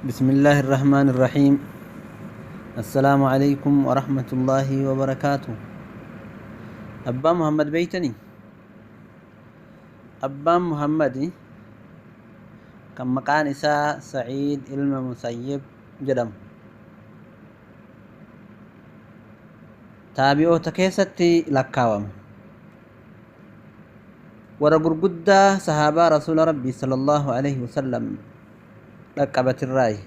بسم الله الرحمن الرحيم. السلام عليكم ورحمة الله وبركاته. أبا محمد بيتني أبا محمد كم مكان إساء سعيد علم مسيب جدم تابعو تكيستي لكاوم ورا غرغدا صحابة رسول ربي صلى الله عليه وسلم لقبت الرأي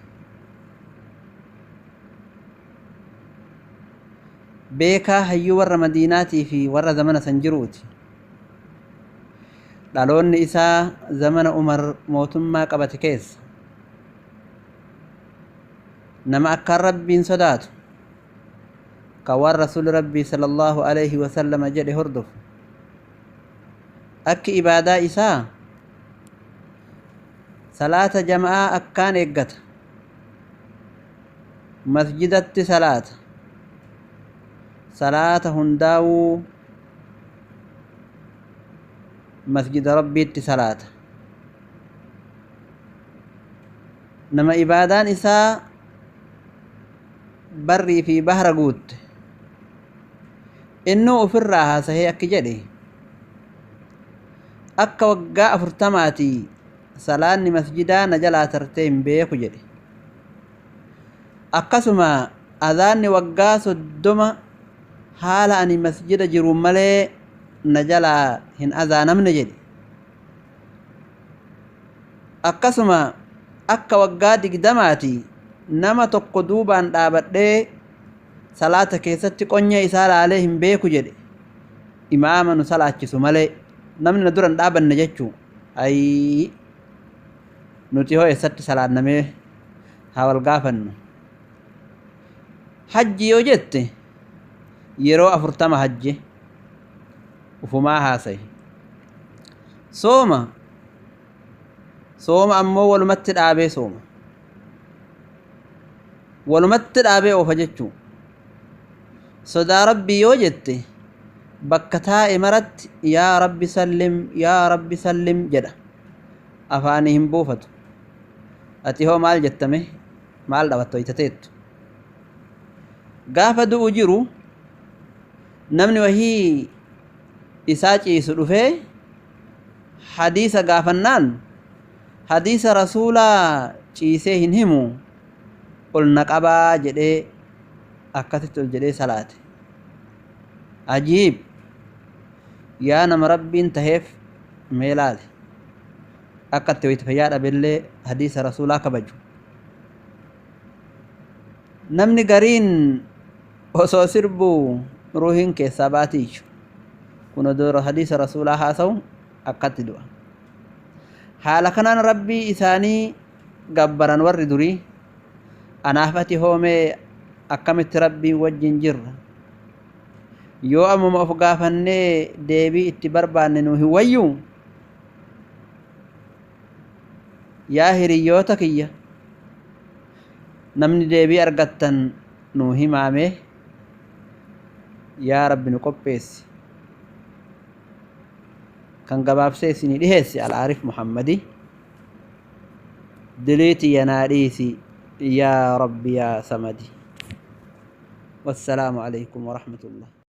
beekaa hayyuu warra madiinaatii fi warra zamana san jiruuti. Dhaloonni isaa zamana Umar mootummaa qabate keessa. Nama akkaan Rabbiin sodaatu kan waan Rasuulli Rabbii sallallahu alaihi wasallama jedhe hordofu. Akki ibaadaa isaa salaata jama'aa akkaan eeggata. Masjidatti salaata. Salaata hundaa'uu masjida Rabbiitti salaata. Nama ibaadaan isaa barrii fi bahra guutte. Innuu ofirraa haasahee akki jedhe akka waggaa 40 salaanni masjidaa na jalaa tartee hin beeku jedhe. Akkasuma adhaanni waggaa 30 haala ani masjida jiru malee na jalaa hin azaanamne jedhe. Akkasuma akka waggaa 20 nama tokko duubaan dhaabadhee salaata keessatti qonya isaa laalee hin beeku jedhe. Imaama nu salaachisu malee namni na duran dhaabanne jechuu. Ayii nuti hoo eessatti salaannamee haa wal gaafannu. Hajji yoo jette yeroo 40 hajje ufumaa haasaye. Sooma ammoo walumatti dhaabee sooma. Walumatti dhaabee oofa jechuu. Sodaa Rabbii yoo jette bakka taa'e maratti yaa Rabbi sallim yaa Rabbi sallim jedha. Afaanii hin buufatu. Ati hoo maal jettame? Maal dhabatto itateettu? Gaafa du'u jiru namni wahii isaa ciisu dhufee hadiisa gaafannaan hadiisa rasuulaa ciisee hin himu ol na qabaa jedhee akkasitti ol jedhee salaate. Ajiib! Yaa nama Rabbiin taheef mee laale akka itti wayita fayyaa dhabellee hadiisa rasuulaa kabaju. Namni gariin osoo sirbuu ruuhiin keessaa baatiichu. Kun odoo hadiisa rasuulaa haasa'u akkatti du'a. Haala kanaan Rabbii isaanii gabbaran warri durii anaaf ati hoomee akkamitti Rabbiin wajjin jirra? Yoo ammuma of gaafannee deebii itti barbaanne nu hin wayyuu? Yaa hiriyyoota kiyya namni deebii argattan nu himaame yaa Rabbi nu qopheessi. Kan gabaabsee isinii dhiheesse Al-Aarif Muhammadi diliiti yanaa dhiisi yaa Rabbi yaa Samadi. Wassalaamu alaikum warahmatullah.